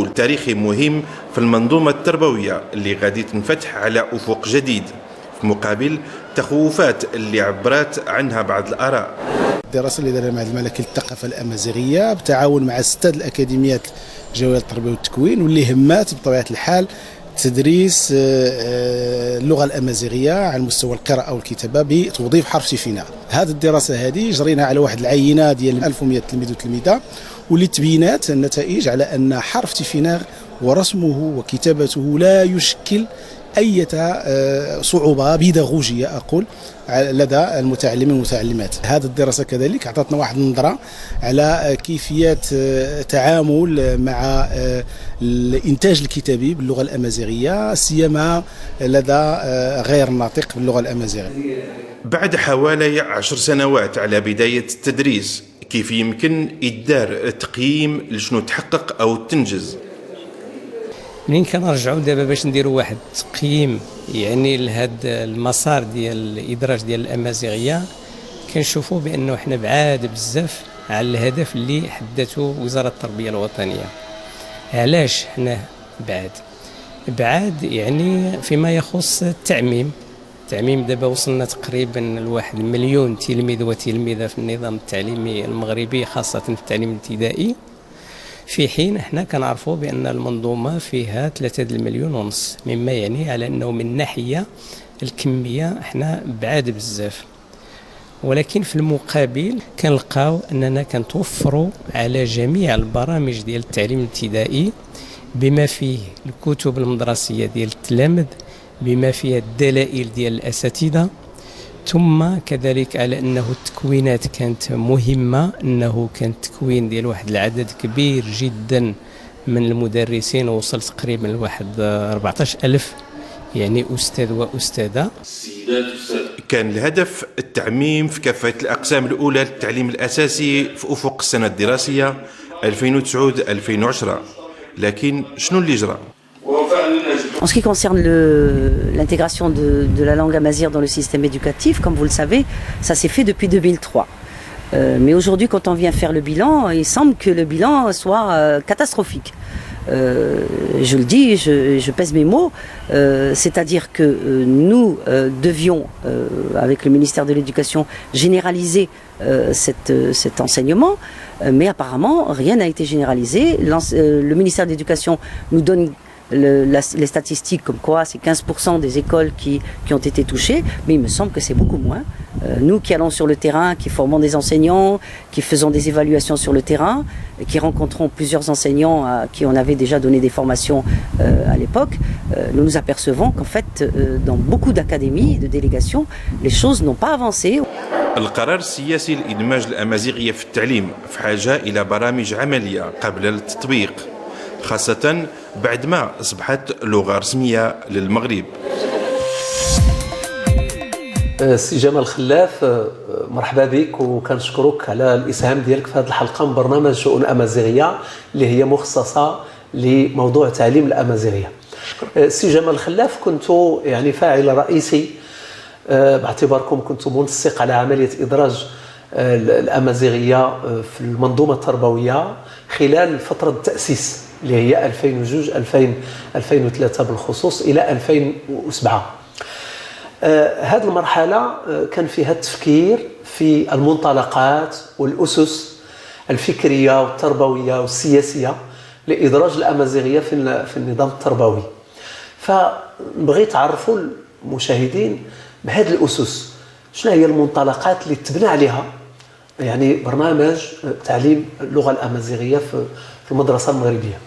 تحول تاريخي مهم في المنظومة التربوية اللي غادي تنفتح على أفق جديد، في مقابل تخوفات اللي عبرات عنها بعض الآراء. الدراسة اللي دارها المعهد الملكي للثقافة الأمازيغية بتعاون مع 6 الأكاديميات الجوية للتربية والتكوين، واللي همات بطبيعة الحال تدريس اللغة الأمازيغية على مستوى القراءة والكتابة بتوظيف حرف تيفيناغ. هذه الدراسة هذه جريناها على واحد العينة ديال 1100 تلميذ وتلميذة، واللي تبينات النتائج على أن حرف تيفيناغ ورسمه وكتابته لا يشكل أي صعوبة بيداغوجية أقول لدى المتعلمين والمتعلمات. هذه الدراسة كذلك أعطتنا واحد النظرة على كيفية تعامل مع الإنتاج الكتابي باللغة الأمازيغية، سيما لدى غير الناطق باللغة الأمازيغية. بعد حوالي 10 سنوات على بداية التدريس، كيف يمكن إدار تقييم لشنو تحقق أو تنجز؟ منين كنرجعوا دابا باش نديروا واحد التقييم يعني لهذا المسار ديال الادراج ديال الامازيغية، كنشوفوا بانه حنا بعاد بزاف على الهدف اللي حدته وزارة التربية الوطنية. علاش حنا بعاد؟ بعاد يعني فيما يخص التعميم. التعميم دابا وصلنا تقريبا لواحد مليون تلميذ وتلميذه في النظام التعليمي المغربي، خاصة في التعليم الابتدائي، في حين احنا كنعرفوا بان المنظومة فيها 3 المليون ونص، مما يعني على انه من ناحية الكمية احنا بعاد بزاف. ولكن في المقابل كنلقاو اننا كنتوفروا على جميع البرامج ديال التعليم الابتدائي، بما فيه الكتب المدرسية ديال التلامذ، بما فيها الدلائل ديال الاساتذة، ثم كذلك على انه التكوينات كانت مهمة، انه كان التكوين ديال واحد العدد كبير جدا من المدرسين، وصل تقريبا لواحد 14,000 يعني استاذ واستاذه. كان الهدف التعميم في كافة الاقسام الاولى للتعليم الاساسي في افق السنة الدراسية 2009-2010، لكن شنو اللي جرى؟ En ce qui concerne l'intégration de la langue amazigh dans le système éducatif, comme vous le savez, ça s'est fait depuis 2003. Mais aujourd'hui, quand on vient faire le bilan, il semble que le bilan soit catastrophique. Je le dis, je pèse mes mots, c'est-à-dire que nous devions, avec le ministère de l'Éducation, généraliser cet enseignement, mais apparemment, rien n'a été généralisé. Le ministère de l'Éducation nous donne les statistiques comme quoi c'est 15% des écoles qui ont été touchées, mais il me semble que c'est beaucoup moins. Nous qui allons sur le terrain, qui formons des enseignants, qui faisons des évaluations sur le terrain, et qui rencontrons plusieurs enseignants à qui on avait déjà donné des formations à l'époque, nous nous apercevons qu'en fait, dans beaucoup d'académies, de délégations, les choses n'ont pas avancé. القرار السياسي لإدماج الأمازيغية في التعليم في حاجة إلى برامج عملية قبل التطبيق، خاصة بعدما أصبحت لغة رسمية للمغرب. سي جمال خلاف، مرحبا بك وكنشكرك على الاسهام ديالك في هذه الحلقة من برنامج شؤون امازيغيه اللي هي مخصصة لموضوع تعليم الامازيغية. سي جمال خلاف، كنت يعني فاعل رئيسي باعتباركم كنتم منسق على عملية ادراج الامازيغية في المنظومة التربوية خلال فترة التاسيس اللي هي 2002 2000 2003 بالخصوص الى 2007. هذه المرحلة كان فيها التفكير في المنطلقات والأسس الفكرية والتربوية والسياسية لإدراج الأمازيغية في النظام التربوي. فنبغي تعرفوا المشاهدين بهذه الأسس، شنو هي المنطلقات اللي تبنى عليها يعني برنامج تعليم اللغة الأمازيغية في المدرسة المغربية؟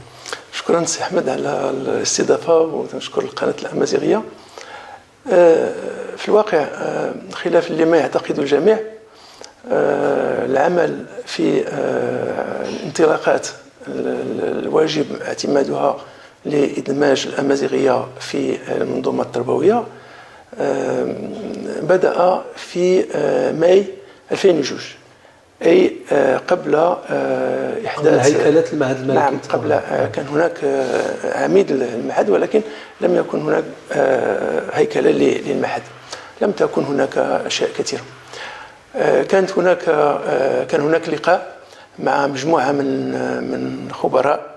شكرا سي احمد على الاستضافة ونشكر القناة الامازيغية. في الواقع، خلاف لما يعتقد الجميع، العمل في الانطلاقات الواجب اعتمادها لإدماج الأمازيغية في المنظومة التربوية بدأ في ماي 2002، أي قبل إحداث قبل هيكلة المعهد الملكي. نعم، قبل. كان هناك عميد المعهد ولكن لم يكن هناك هيكلة للمعهد، لم تكن هناك أشياء كثيرة. كان هناك لقاء مع مجموعة من خبراء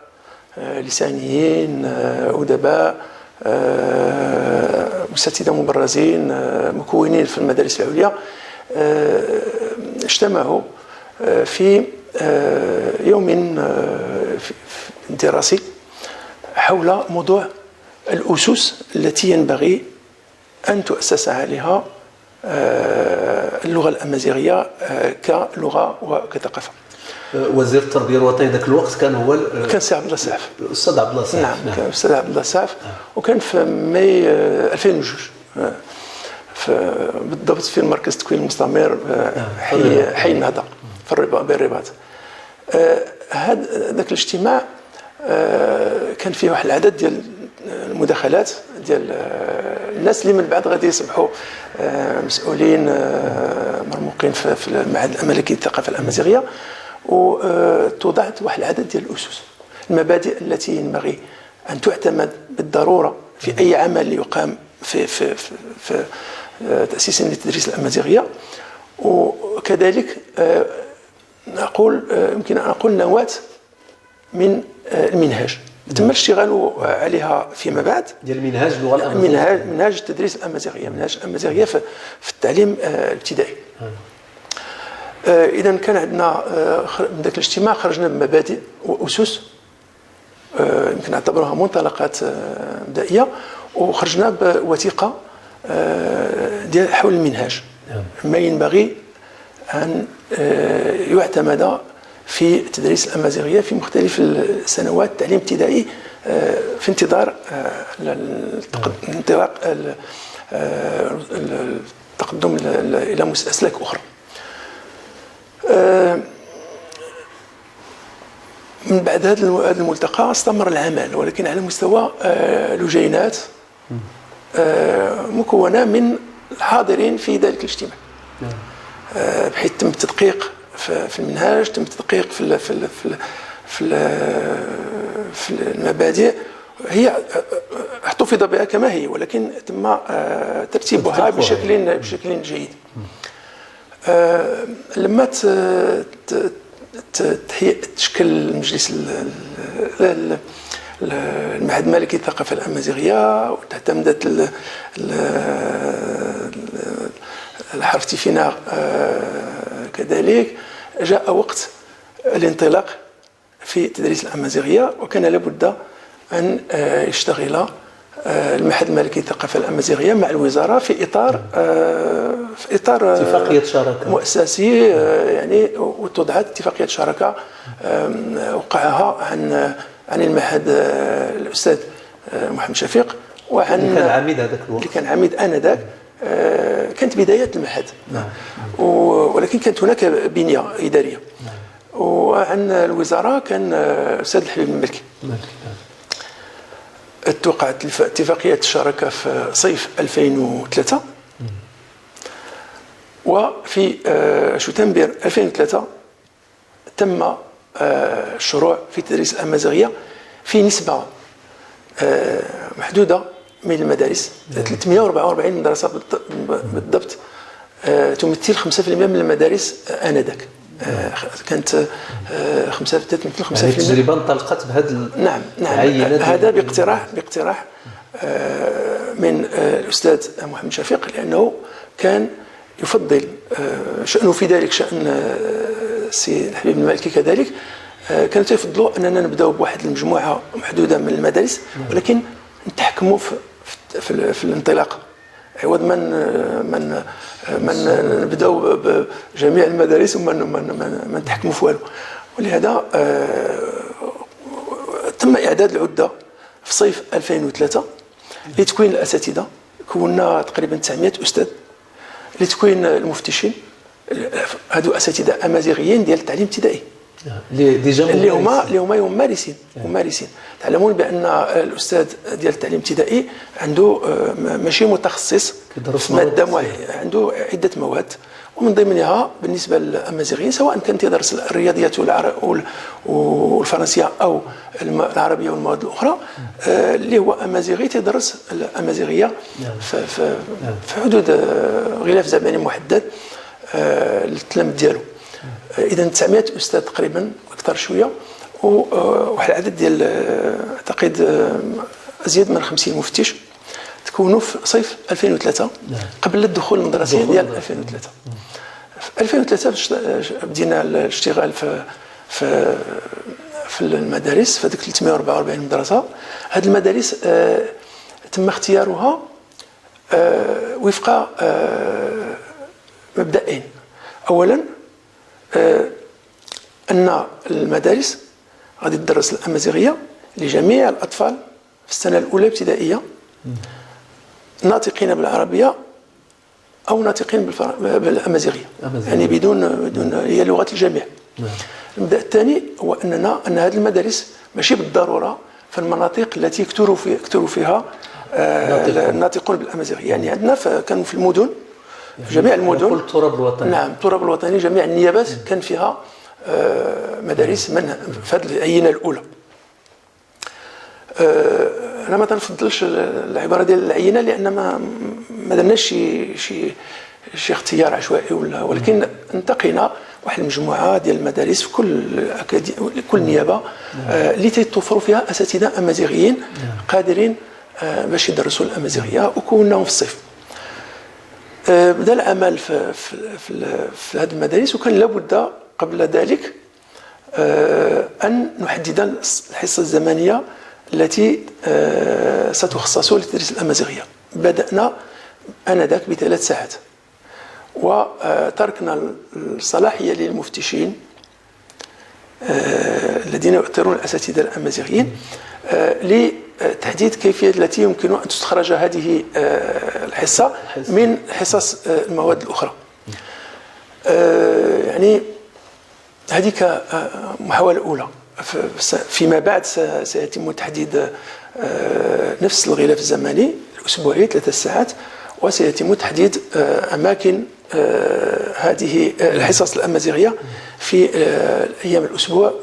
لسانيين، ادباء، اساتذة مبرزين، مكونين في المدارس العليا، اجتمعوا في يوم دراسي حول موضوع الأسس التي ينبغي أن تؤسس عليها اللغة الأمازيغية كلغة وكثقافة. وزير التربية الوطنية ذاك الوقت كان هو كان سي عبد الله سعف، الأستاذ عبد الله سعف. نعم، كان الأستاذ عبد الله سعف، وكان في ماي 2002 بالضبط في مركز التكوين المستمر حي النهضة في الرباط. هذا ذاك الاجتماع كان فيه واحد العدد ديال المداخلات ديال الناس اللي من بعد غادي يصبحوا مسؤولين مرموقين في المعهد الملكي للثقافة الأمازيغية، وتوضعت واحد العدد ديال الأسس، المبادئ التي ينبغي أن تعتمد بالضرورة في أي عمل يقام في في في, في تأسيس لتدريس الأمازيغية. وكذلك نقول يمكن أن نقول نواة من المنهاج تم الاشتغال عليها فيما بعد، ديال منهاج اللغة الأمازيغية، منهاج التدريس الأمازيغية، منهاج الأمازيغية في التعليم الابتدائي. إذا كان عندنا من ذاك الاجتماع خرجنا بمبادئ وأسس يمكن نعتبرها منطلقات مبدئية، وخرجنا بوثيقة ديال حول المنهاج، ما ينبغي أن يعتمد في تدريس الأمازيغية في مختلف السنوات التعليم الابتدائي في انتظار انطلاق التقدم إلى أسلاك أخرى. من بعد هذا الملتقى استمر العمل، ولكن على مستوى لجينات مكونة من الحاضرين في ذلك الاجتماع، بحيث تم التدقيق في المنهاج، تم التدقيق في في في في, في المبادئ. هي احتفظ بها كما هي، ولكن تم ترتيبها بشكل جيد. لما تشكل المجلس المعهد الملكي للثقافة الأمازيغية وتعتمدت الحرف تيفيناغ كذلك، جاء وقت الانطلاق في تدريس الأمازيغية، وكان لابد أن يشتغل المعهد الملكي للثقافة الأمازيغية مع الوزارة في إطار اتفاقية شراكة مؤسسي، يعني وتوضعت اتفاقية شراكة وقعها عن المعهد الأستاذ محمد شفيق، وعن اللي كان عميد هذاك الوقت، اللي كان عميد آنذاك. كانت بدايات المعهد، ولكن كانت هناك بنية إدارية. وعن الوزارة كان الأستاذ الحبيب الملكي. توقعت اتفاقية الشراكة في صيف 2003، وفي شتنبر 2003 تم الشروع في تدريس الأمازيغية في نسبة محدودة من المدارس، 344 مدرسة بالضبط، تمثل 5% من المدارس آنذاك. كانت 5 تمثل 5%. يعني التجربة انطلقت بهذا. نعم نعم، هذا باقتراح من الأستاذ محمد شفيق، لأنه كان يفضل شأنه في ذلك، شأن السي الحبيب المالكي كذلك، كانوا يفضلوا أننا نبداو بواحد المجموعة محدودة من المدارس، ولكن نتحكموا في الانطلاق، عوض ما من من نبداو بجميع المدارس وما ما نتحكموا في والو. ولهذا تم اعداد العدة في صيف 2003 لتكوين الاساتذة، كونا تقريبا 900 استاذ، لتكوين المفتشين، هادو اساتذة امازيغيين ديال التعليم الابتدائي اللي هما ممارسين. تعلمون بان الاستاذ ديال التعليم الابتدائي عنده ماشي متخصص في مادة معينة، عنده عده مواد، ومن ضمنها بالنسبة للامازيغيين سواء كان تيدرس الرياضيات والفرنسيه او العربية والمواد الاخرى، اللي هو امازيغي تيدرس الامازيغية في حدود غلاف زمني محدد للتلاميذ ديالو. اذا 900 استاذ تقريبا اكثر شوية، وواحد العدد ديال اعتقد ازيد من 50 مفتش تكونوا في صيف 2003. نعم. قبل الدخول المدرسي ديال 2003. في 2003 بدينا الاشتغال في في في المدارس، في هذيك 344 مدرسه. هذه المدارس تم اختيارها وفق مبدئين. اولا ان المدارس غادي تدرس الامازيغية لجميع الاطفال في السنة الاولى ابتدائية، ناطقين بالعربية او ناطقين بالامازيغيه، يعني بدون هي لغة الجميع. نعم. المبدا الثاني هو ان هذه المدارس ماشي بالضرورة في المناطق التي كثروا فيها الناطقون بالامازيغيه، يعني عندنا كانوا في المدن، في جميع المدن، كل التراب الوطني. نعم، التراب الوطني، جميع النيابات كان فيها مدارس من في هذه العينة الاولى. انا ما تنفضلش العبارة ديال العينة، لان ما درناش شي اختيار عشوائي ولا، ولكن انتقينا واحد المجموعة ديال المدارس في كل نيابة اللي تيتوفروا فيها اساتذة امازيغيين قادرين باش يدرسوا الامازيغية، وكوناهم في الصيف. بدا العمل في في في, في هذه المدارس، وكان لابد قبل ذلك ان نحدد الحصة الزمنية التي ستخصص لتدريس الامازيغية. بدانا انذاك ب3 ساعات، وتركنا الصلاحية للمفتشين الذين يؤطرون الاساتذة الامازيغيين لتحديد كيفية التي يمكن ان تستخرج هذه الحصة من حصص المواد الاخرى. يعني هذه كمحاوله اولى. فيما بعد سيتم تحديد نفس الغلاف الزمني الاسبوعي 3 ساعات، وسيتم تحديد اماكن هذه الحصص الامازيغية في ايام الاسبوع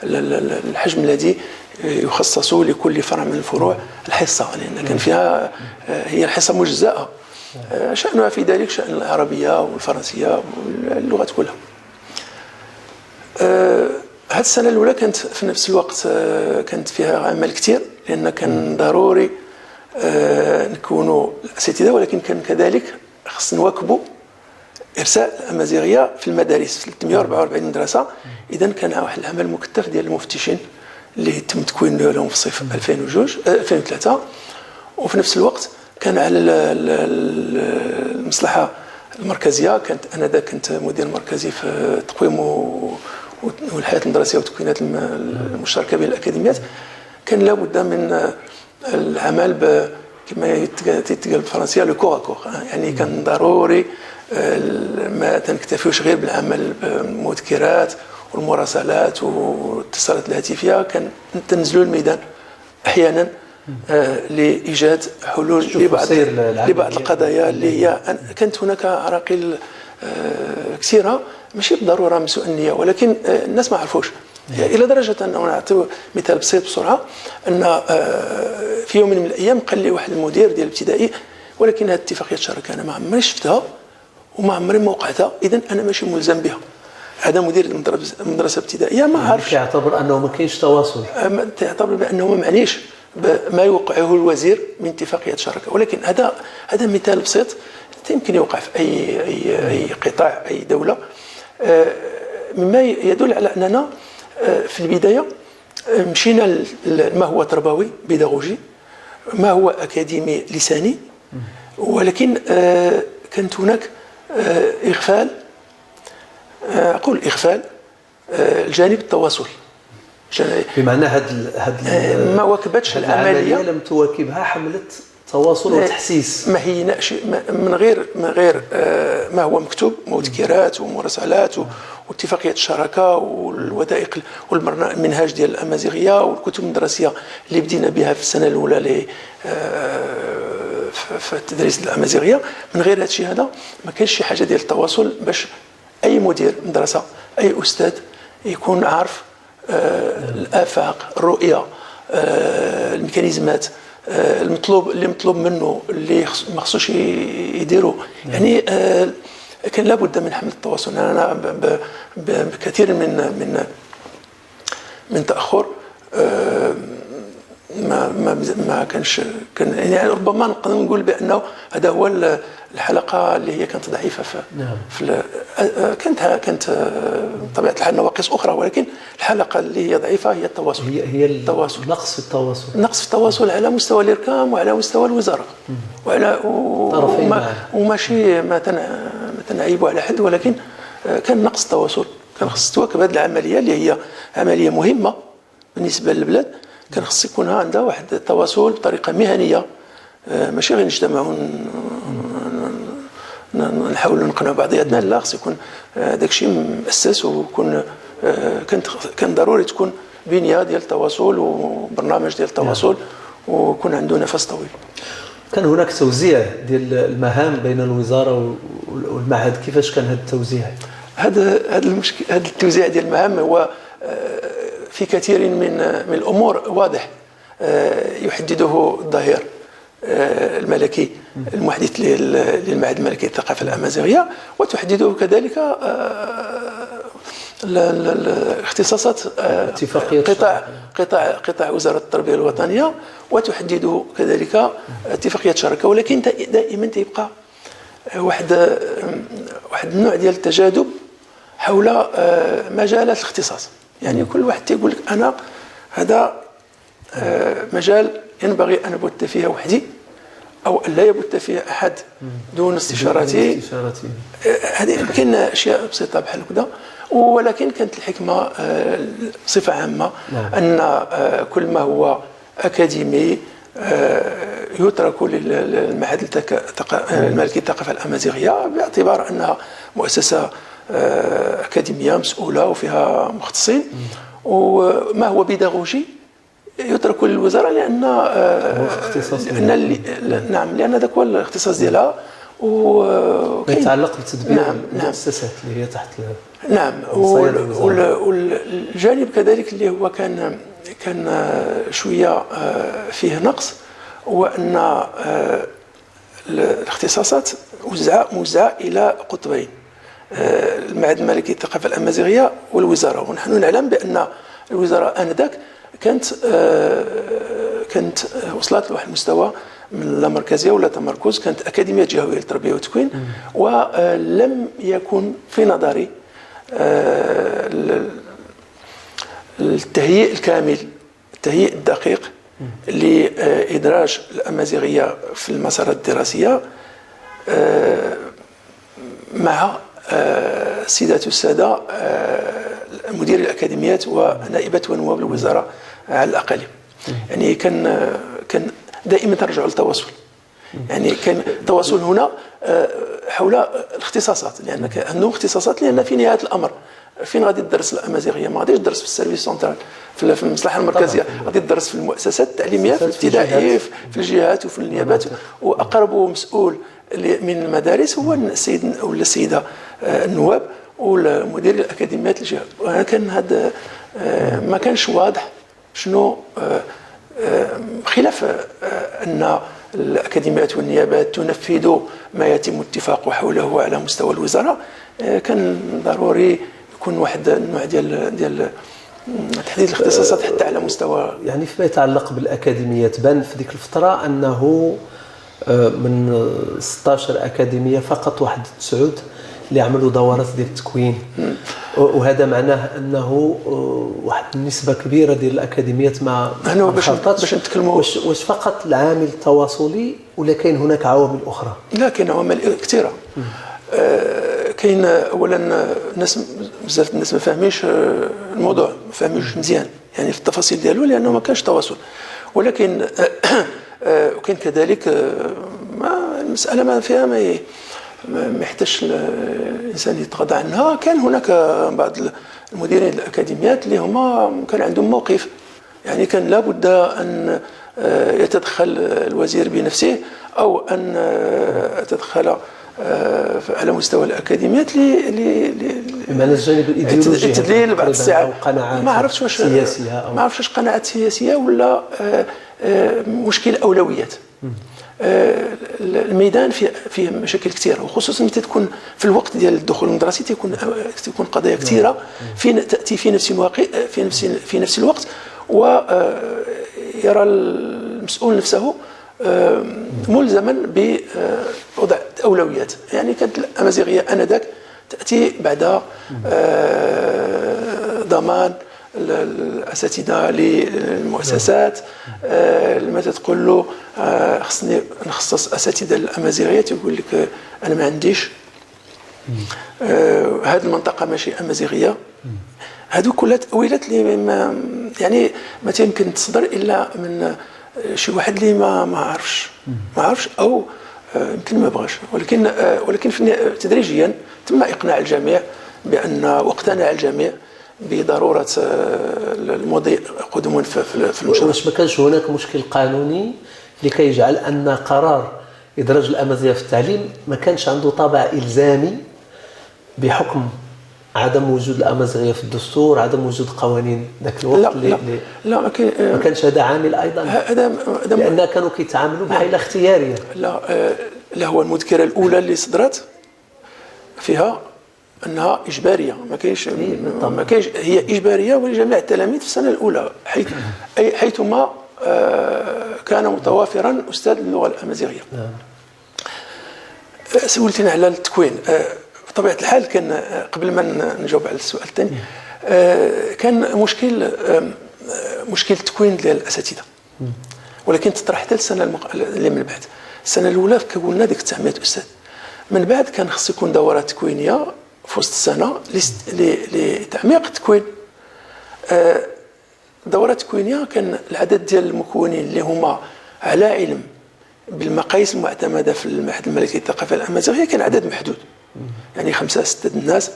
وبالحجم الذي يخصص لكل فرع من الفروع الحصة، لان كان فيها هي الحصة مجزأه، شأنها في ذلك شأن العربية والفرنسيه واللغات كلها. هذه السنة الاولى كانت في نفس الوقت كانت فيها عمل كثير، لان كان ضروري نكونوا الاساتذة، ولكن كان كذلك خص نواكبوا ارساء الامازيغية في المدارس في 344 مدرسه. اذا كان واحد العمل مكثف ديال المفتشين اللي تم تكوين لهم في صيف 2002 2003، وفي نفس الوقت كان على المصلحة المركزية، كانت انذاك كنت مدير مركزي في التقويم والحياة المدرسية والتكوينات المشتركة بين الاكاديميات، كان لابد من العمل كما يتقال بالفرنسيه le corps à corps، يعني كان ضروري ما تنكتفيوش غير بالعمل بالمذكرات والمراسلات والاتصالات الهاتفية، كان تنزلوا الميدان احيانا لايجاد حلول لبعض القضايا اللي هي كانت هناك عراقيل كثيرة، ماشي بالضرورة من سوء النية، ولكن الناس ما عرفوش. الى درجه انه نعطي مثال بسيط بسرعة، ان في يوم من الايام قال لي واحد المدير ديال الابتدائي، ولكن هذه اتفاقية الشراكة انا ما عمري شفتها وما عمري ما وقعتها، اذا انا ماشي ملزم بها. هذا مدير المدرسة الابتدائية ما عارفش، كيعتبر انه ما كاينش تواصل، تعتبر بانه ما معنيش بما يوقعه الوزير من اتفاقية شراكة. ولكن هذا مثال بسيط يمكن يوقع في اي اي اي قطاع اي دولة، مما يدل على اننا في البداية مشينا ما هو تربوي بيداغوجي، ما هو اكاديمي لساني، ولكن كانت هناك اغفال، اقول اغفال الجانب التواصل، بمعنى هاد ما واكبتش العملية، لم تواكبها حمله تواصل وتحسيس، ما هي من غير ما هو مكتوب، مذكرات ومراسلات واتفاقيه الشراكة والوثائق والمنهاج ديال الامازيغية والكتب المدرسية اللي بدينا بها في السنة الاولى في التدريس الامازيغية. من غير هذا الشيء هذا ما كاينش شي حاجة ديال التواصل باش اي مدير مدرسه، اي استاذ يكون عارف الافاق، الرؤية، الميكانيزمات المطلوب اللي مطلوب منه، اللي ما خصوش يديروا. يعني كان لابد من حمل التواصل. انا بكثير من من تاخر ما ما ما كانش كان، يعني ربما نقدر نقول بانه هذا هو الحلقة اللي هي كانت ضعيفة في في كانت بطبيعة الحال نواقص اخرى، ولكن الحلقة اللي هي ضعيفة هي التواصل. هي التواصل، نقص في التواصل، نقص في التواصل على مستوى الإركام وعلى مستوى الوزارة وعلى وماشي ما تنعيبوا على حد، ولكن كان نقص التواصل. كان خص تواكب هذه العملية اللي هي عملية مهمة بالنسبة للبلاد، كان خص يكون عندها واحد التواصل بطريقة مهنية، ماشي غير نجتمعوا نحاولوا نقنعوا بعضياتنا، لا، خص يكون داك الشيء مؤسس، ويكون كان ضروري تكون بنيه ديال التواصل وبرنامج ديال التواصل ويكون عنده نفس طويل. كان هناك توزيع ديال المهام بين الوزارة والمعهد، كيفاش كان هذا التوزيع؟ هذا المشكل، هذا التوزيع ديال المهام هو في كثير من الامور واضح، يحدده الظهير الملكي المحدث للمعهد الملكي للثقافة الامازيغية، وتحدده كذلك الاختصاصات قطاع قطاع قطاع وزارة التربية الوطنية، وتحدده كذلك اتفاقية شراكة. ولكن دائما تيبقى واحد النوع ديال التجاذب حول مجالات الاختصاص. يعني كل واحد تيقول لك انا هذا مجال ينبغي ان ابت فيها وحدي او ان لا يبت فيها احد دون استشارتي. هذه يمكن اشياء بسيطة بحال هكذا، ولكن كانت الحكمة بصفة عامة ان كل ما هو اكاديمي يترك للمعهد الملكي للثقافة الامازيغية باعتبار انها مؤسسة اكاديمية مسؤولة وفيها مختصين، وما هو بيداغوجي يترك للوزارة لان نعم، لان هذاك هو الاختصاص ديالها ويتعلق بتدبير المؤسسات اللي هي تحت. نعم. والجانب كذلك اللي هو كان شوية فيه نقص هو ان الاختصاصات موزعة الى قطبين، المعهد الملكي للثقافة الامازيغية والوزارة. ونحن نعلم بان الوزارة انذاك كانت وصلت لواحد المستوى من اللامركزيه ولا تمركز، كانت اكاديمية جهويه للتربية والتكوين، ولم يكن في نظري التهيئ الكامل، التهيئ الدقيق لادراج الامازيغية في المسارات الدراسية مع السيدات والسادة مدير الاكاديميات ونائبه ونواب الوزارة على الاقاليم. يعني كان دائما ترجع للتواصل، يعني كان التواصل هنا حول الاختصاصات، لان عندهم اختصاصات، لان في نهاية الامر فين غادي تدرس الامازيغية؟ ما غاديش تدرس في ال service central في المصلحة المركزية، غادي تدرس في المؤسسات التعليمية في الابتدائي في الجهات وفي النيابات، واقرب مسؤول من المدارس هو السيد ولا السيدة النواب والمدير الاكاديميات الجهة. كان هذا ما كانش واضح شنو، خلاف ان الاكاديميات والنيابات تنفذ ما يتم الاتفاق حوله على مستوى الوزارة، كان ضروري يكون واحد النوع ديال تحديد الاختصاصات حتى على مستوى. يعني فيما يتعلق بالاكاديميات، بان في ديك الفترة انه من 16 اكاديمية فقط واحد 9 اللي عملوا دورات ديال التكوين، وهذا معناه انه واحد النسبة كبيرة ديال الاكاديميات ما باش نتكلموا واش فقط العامل التواصلي ولا كاين هناك عوامل اخرى؟ لا، كاين عوامل كثيرة. كاين اولا الناس، بزاف الناس ما فاهمينش الموضوع، ما فاهمينش مزيان يعني في التفاصيل ديالو، لانه ما كانش تواصل. ولكن وكاين كذلك ما المسالة ما فيها ما يحتاجش الانسان يتغاضى عنها. كان هناك بعض المديرين الاكاديميات اللي هما كان عندهم موقف، يعني كان لابد ان يتدخل الوزير بنفسه او ان يتدخل على مستوى الاكاديميات بمعنى الجانب الايديولوجي، التدليل بعض الساعات، ما عرفتش واش سياسية ما عرفتش واش قناعات سياسية ولا مشكل اولويات. الميدان فيه مشاكل كثيرة، وخصوصا متى تكون في الوقت ديال الدخول المدرسي تكون قضايا كثيرة في تاتي في نفس الواقع في نفس الوقت، ويرى المسؤول نفسه ملزما بوضع اولويات. يعني كانت الامازيغية انذاك تاتي بعد ضمان الاساتذة للمؤسسات. لما تقول له خصني نخصص اساتذة الامازيغية، تيقول لك انا ما عنديش، هذه المنطقة ماشي امازيغيه. هذو كلها تاويلات اللي ما يعني ما تيمكن تصدر الا من شي واحد اللي ما عرفش او يمكن ما بغاش. ولكن تدريجيا تم اقناع الجميع بان، واقتنع الجميع بضرورة المضي قدما في المشروع. واش ما كانش هناك مشكل قانوني لكي يجعل ان قرار ادراج الامازيغية في التعليم ما كانش عنده طابع الزامي بحكم عدم وجود الامازيغية في الدستور، عدم وجود قوانين ذاك الوقت؟ لا لا لا، ما كانش هذا عامل ايضا؟ هذا لان كانوا كيتعاملوا بحال اختيارية. لا لا، هو المذكرة الاولى اللي صدرت فيها انها اجباريه، ما كاينش ما كاينش، هي اجباريه ولجميع التلاميذ في السنة الاولى حيثما كان متوافرا استاذ اللغة الامازيغية. سولتني على التكوين. بطبيعة الحال كان، قبل ما نجاوب على السؤال الثاني، كان مشكل التكوين ديال الاساتذة، ولكن تطرح حتى السنة اللي من بعد. السنة الاولى كونا ديك 900 استاذ، من بعد كان خص يكون دورات تكوينيه في وسط السنة لتعميق التكوين. دورات تكوينيه كان العدد ديال المكونين اللي هما على علم بالمقاييس المعتمدة في المعهد الملكي للثقافة الامازيغية كان عدد محدود، يعني 5 6 الناس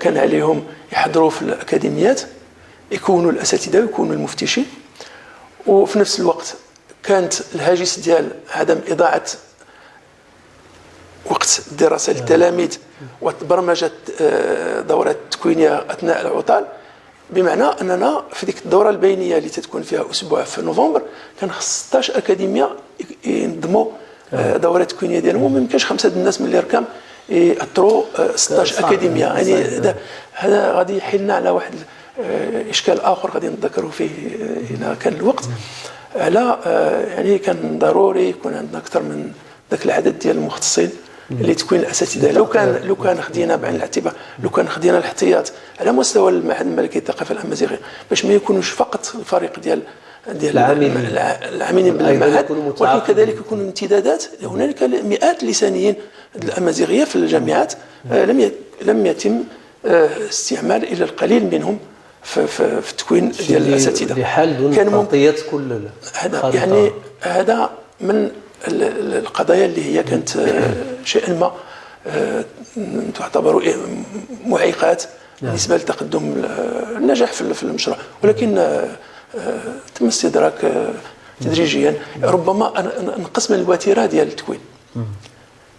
كان عليهم يحضروا في الاكاديميات، يكونوا الاساتذة ويكونوا المفتشين. وفي نفس الوقت كانت الهاجس ديال عدم اضاعه وقت الدراسة للتلاميذ وبرمجه دورات تكوينيه اثناء العطل، بمعنى اننا في ديك الدورة البينية اللي تتكون فيها اسبوع في نوفمبر كان خص 16 اكاديمية ينظموا دورات تكوينيه ديالهم، وما يمكنش 5 الناس من اللي ركام ياثروا 16 اكاديمية. يعني هذا غادي يحلنا على واحد اشكال اخر غادي نتذكروا فيه الى كان الوقت. على يعني كان ضروري يكون عندنا اكثر من ذاك العدد ديال المختصين اللي تكوين الاساتذة. لو كان خدينا بعين الاعتبار، لو كان خدينا الاحتياط على مستوى المعهد الملكي للثقافة الامازيغية باش ما يكونوش فقط الفريق ديال العاملين بالمعهد، ولكن كذلك يكون امتدادات. هنالك مئات اللسانيين الامازيغية في الجامعات لم يتم استعمال الا القليل منهم في التكوين ديال الاساتذة لحال دون تغطيه كل هذا. يعني هذا من القضايا اللي هي كانت شيئا ما تعتبر معيقات بالنسبة لتقدم النجاح في المشروع، ولكن تم استدراك تدريجيا. ربما نقص من الوتيره ديال التكوين،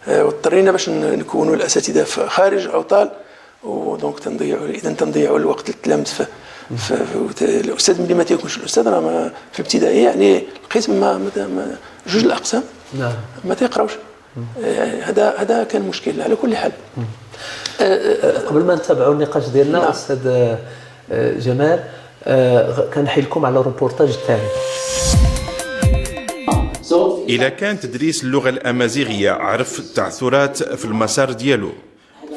واضطرينا باش نكونوا الاساتذة في خارج العطال، و donc تنضيعوا، اذا تنضيعوا الوقت للتلامذ. الاستاذ ملي ما تيكونش الاستاذ راه في الابتدائي يعني القسم ما جوج الاقسام ما تيقراوش. هذا كان مشكل على كل حال. قبل ما نتابعوا النقاش ديالنا استاذ جمال، كنحيلكم على الروبورتاج الثاني. إذا كان تدريس اللغة الأمازيغية عرف التعثرات في المسار ديالو،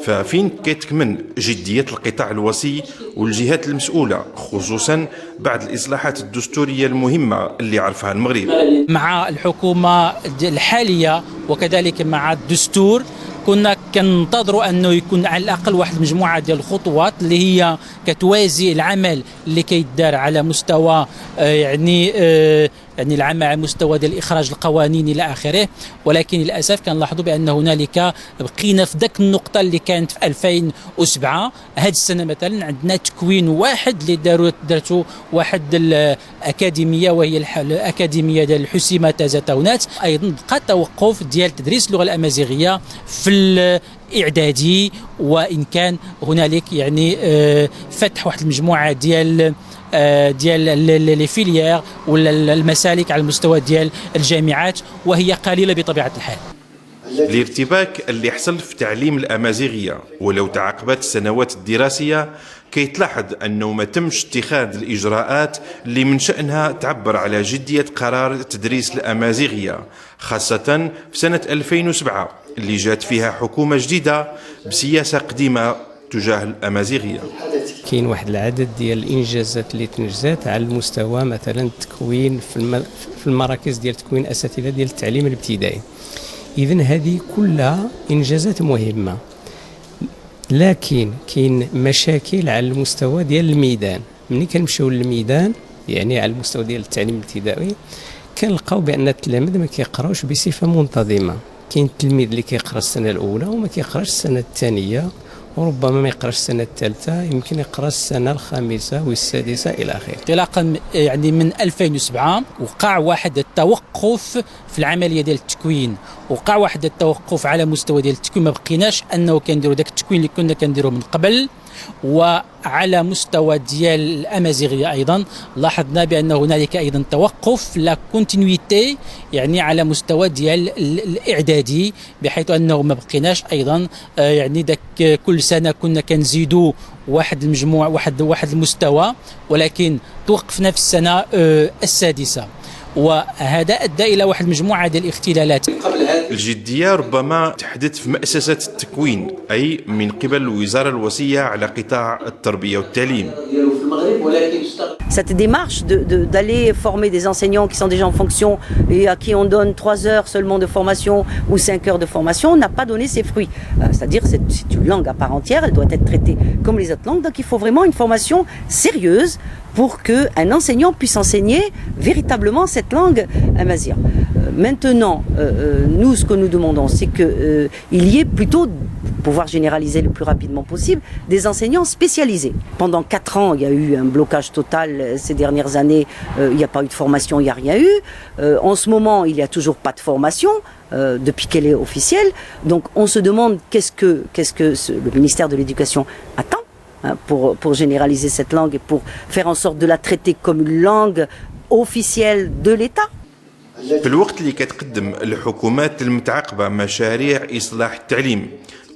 ففين كتكمن جدية القطاع الوصي والجهات المسؤولة، خصوصا بعد الإصلاحات الدستورية المهمة اللي عرفها المغرب؟ مع الحكومة الحالية وكذلك مع الدستور كنا كننتظروا انه يكون على الاقل واحد المجموعة ديال الخطوات اللي هي كتوازي العمل اللي كيدار على مستوى يعني العمل على مستوى ديال اخراج القوانين الى اخره، ولكن للاسف كنلاحظوا بان هنالك بقينا في ذاك النقطة اللي كانت في 2007. هذه السنة مثلا عندنا تكوين واحد اللي دارته واحد الاكاديمية، وهي الاكاديمية ديال الحسيمه تازا تاونات. ايضا بقى توقف ديال تدريس اللغة الامازيغية في الاعدادي، وان كان هنالك يعني فتح واحد المجموعة ديال ديال les filières ولا المسالك على المستوى ديال الجامعات، وهي قليله بطبيعة الحال. الارتباك اللي حصل في تعليم الأمازيغية ولو تعاقبت السنوات الدراسية، كيتلاحظ أنه ما تمش اتخاذ الإجراءات اللي من شأنها تعبر على جدية قرار تدريس الأمازيغية، خاصة في سنة 2007 اللي جات فيها حكومة جديدة بسياسة قديمة تجاه الأمازيغية. كاين واحد العدد ديال الانجازات اللي تنجزات على المستوى مثلا التكوين في المراكز ديال تكوين اساتذة ديال التعليم الابتدائي. اذا هذه كلها انجازات مهمه، لكن كاين مشاكل على المستوى ديال الميدان. ملي كنمشيو للميدان، يعني على المستوى ديال التعليم الابتدائي، كنلقاو بان التلاميذ ما كيقراوش بصفة منتظمه. كاين التلميذ اللي كيقرا السنة الاولى وما كيقراش السنة الثانيه، وربما ما يقراش السنة الثالثه، يمكن يقرا السنة الخامسة والسادسه الى اخره. انطلاقا يعني من 2007 وقع واحد التوقف في العملية ديال التكوين، وقع واحد التوقف على مستوى ديال التكوين، ما بقيناش انه كنديروا داك التكوين اللي كنا كنديروا من قبل. وعلى مستوى ديال الامازيغية ايضا لاحظنا بان هنالك ايضا توقف la continuité، يعني على مستوى ديال الاعدادي، بحيث انه ما بقيناش ايضا يعني داك كل سنة كنا كنزيدوا واحد المجموع واحد المستوى، ولكن توقفنا في السنة السادسه، وهذا ادى الى واحد المجموعة ديال الاختلالات. الجدية ربما تحدث في مؤسسة التكوين، اي من قبل الوزارة الوصية على قطاع التربية والتعليم. Cette démarche d'aller former des enseignants qui sont déjà en fonction et à qui on donne 3 heures seulement de formation ou 5 heures de formation n'a pas donné ses fruits. C'est-à-dire c'est une langue à part entière, elle doit être traitée comme les autres langues, donc il faut vraiment une formation sérieuse pour qu'un enseignant puisse enseigner véritablement cette langue amazigh. Maintenant, nous, ce que nous demandons, c'est qu'il y ait plutôt, pouvoir généraliser le plus rapidement possible, des enseignants spécialisés. Pendant 4 ans, il y a eu un blocage total ces dernières années, il n'y a pas eu de formation, il n'y a rien eu. En ce moment, il n'y a toujours pas de formation depuis qu'elle est officielle. Donc on se demande qu'est-ce que le ministère de l'Éducation attend, hein, pour généraliser cette langue et pour faire en sorte de la traiter comme une langue officielle de l'État. في الوقت اللي كتقدم الحكومات المتعاقبة مشاريع إصلاح التعليم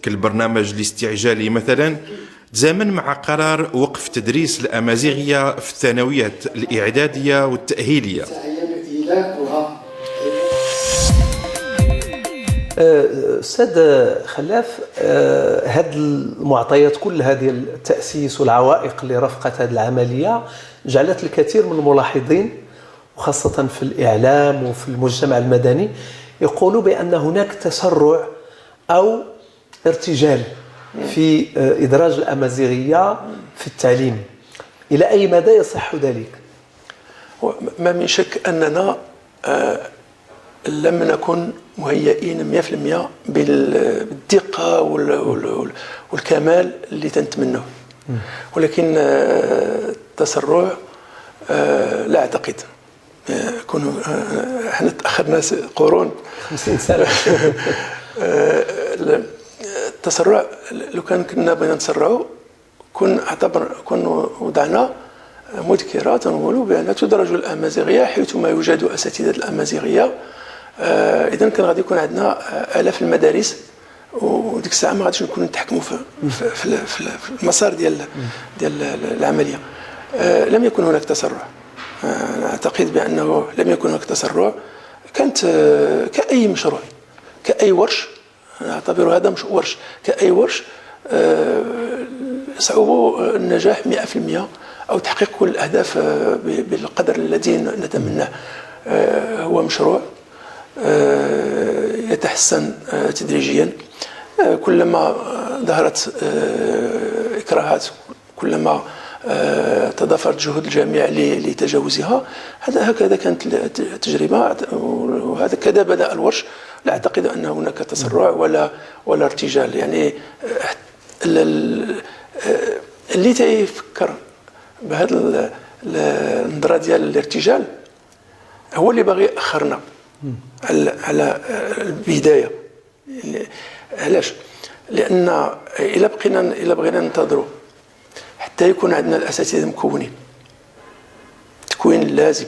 كالبرنامج الاستعجالي مثلا، تزامن مع قرار وقف تدريس الأمازيغية في الثانويات الإعدادية والتأهيلية. استاذ خلاف، هذه المعطيات كلها ديال التاسيس والعوائق اللي رافقت هذه العملية جعلت الكثير من الملاحظين، وخاصة في الاعلام وفي المجتمع المدني، يقولوا بان هناك تسرع او ارتجال في ادراج الامازيغية في التعليم. الى اي مدى يصح ذلك؟ ما من شك اننا لم نكن مهيئين 100% بالدقة والكمال اللي تنتمنوه، ولكن التسرع لا أعتقد. كون احنا تأخرنا قرون، 50 سنة. التسرع لو كان كنا بغينا نتسرعوا كون اعتبر كون وضعنا مذكرة تنقولوا بأن تدرج الأمازيغية حيثما يوجد أساتذة الأمازيغية. إذا كان غادي يكون عندنا آلاف المدارس، وديك الساعة ما غاديش نكونوا نتحكموا في المسار ديال العملية. لم يكن هناك تسرع، أعتقد بأنه لم يكن هناك تسرع. كانت كأي مشروع، كأي ورش، أعتبر هذا مش ورش، كأي ورش صعوب النجاح 100% أو تحقيق كل الأهداف بالقدر الذي نتمناه. هو مشروع يتحسن تدريجيا، كلما ظهرت إكراهات، كلما تضافرت جهود الجميع لتجاوزها. هذا هكذا كانت التجربة، وهذا كذا بدأ الورش. لا أعتقد أن هناك تسرع ولا ارتجال. يعني اللي تيفكر بهذا النظرة ديال الارتجال هو اللي باغي يأخرنا على البداية. يعني علاش؟ لأن إلا بغينا ننتظروا حتى يكون عندنا الأساتذة مكونين التكوين اللازم،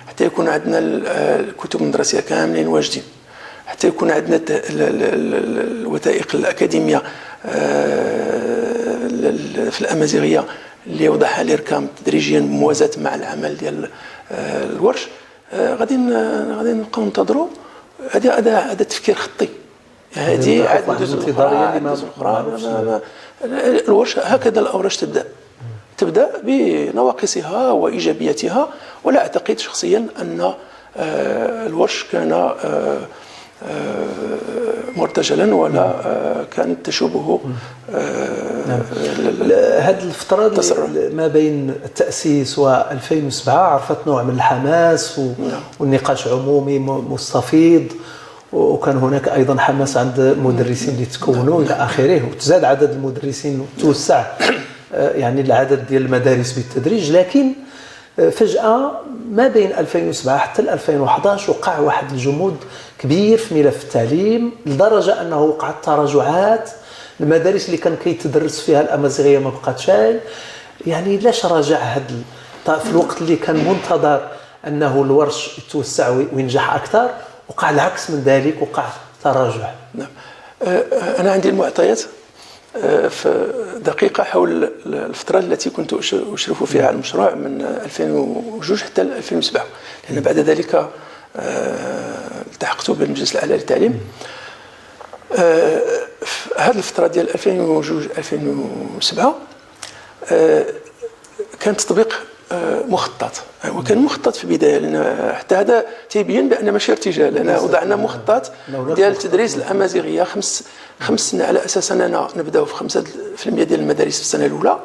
حتى يكون عندنا الكتب المدرسية كاملين واجدين، حتى يكون عندنا الوثائق الاكاديمية في الامازيغية اللي وضعها الاركام تدريجيا بموازاه مع العمل ديال الورش. غادي نبقاو ننتظروا. هذا تفكير خطي، هذه عاد ندوز الاخرى. الورش هكذا الاورش تبدا بنواقصها وايجابياتها، ولا اعتقد شخصيا ان الورش كان مرتجلا ولا كانت تشوبه. هذه الفترة ما بين التأسيس و 2007 عرفت نوع من الحماس والنقاش عمومي مستفيض، وكان هناك أيضا حماس عند المدرسين اللي تكونوا إلى آخره، وتزاد عدد المدرسين وتوسع يعني العدد ديال المدارس بالتدريج. لكن فجأة ما بين 2007 حتى 2011 وقع واحد الجمود كبير في ملف التعليم، لدرجة أنه وقعت تراجعات. المدارس اللي كان كيتدرس فيها الأمازيغية ما بقاتش. يعني لاش راجع هاد في الوقت اللي كان منتظر أنه الورش يتوسع وينجح أكثر، وقع العكس من ذلك، وقع تراجع. نعم، أنا عندي المعطيات في دقيقة حول الفترة التي كنت أشرف فيها على المشروع من 2002 حتى 2007، لأن بعد ذلك التحقت بالمجلس الأعلى للتعليم. هذه الفترة ديال 2002 2007 كان تطبيق مخطط، وكان مخطط في البداية، لأن حتى هذا تيبين بأن ماشي ارتجال، لأن وضعنا مخطط ديال تدريس الأمازيغية خمس سنين، على أساس أننا نبداو في 5% ديال المدارس في السنة الأولى،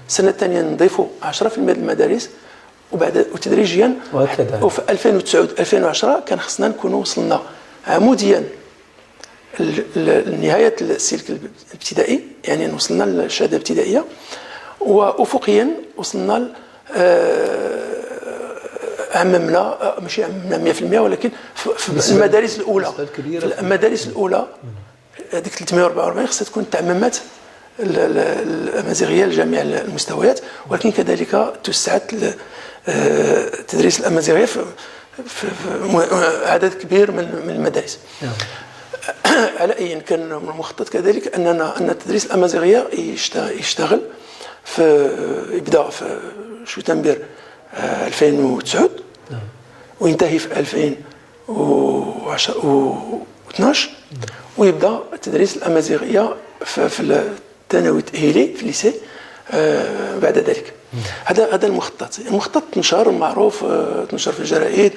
السنة الثانية نضيفوا 10% ديال المدارس، وبعد وتدريجيا. وفي 2009 2010 كان خصنا نكونوا وصلنا عموديا لنهاية السلك الابتدائي، يعني وصلنا للشهادة الابتدائية، وأفقيا وصلنا عممنا، ماشي عممنا 100%، ولكن في المدارس الاولى، في المدارس الاولى هذيك 344 خصها تكون تعممت الامازيغية لجميع المستويات، ولكن كذلك توسعت تدريس الامازيغية في عدد كبير من المدارس. على اي كان من المخطط كذلك ان تدريس الامازيغية يشتغل في يبدا في شتنبر 2009 وينتهي في 2012، ويبدا تدريس الامازيغية في الثانوي التاهيلي في ال lycée بعد ذلك. هذا المخطط، المخطط تنشر معروف، تنشر في الجرائد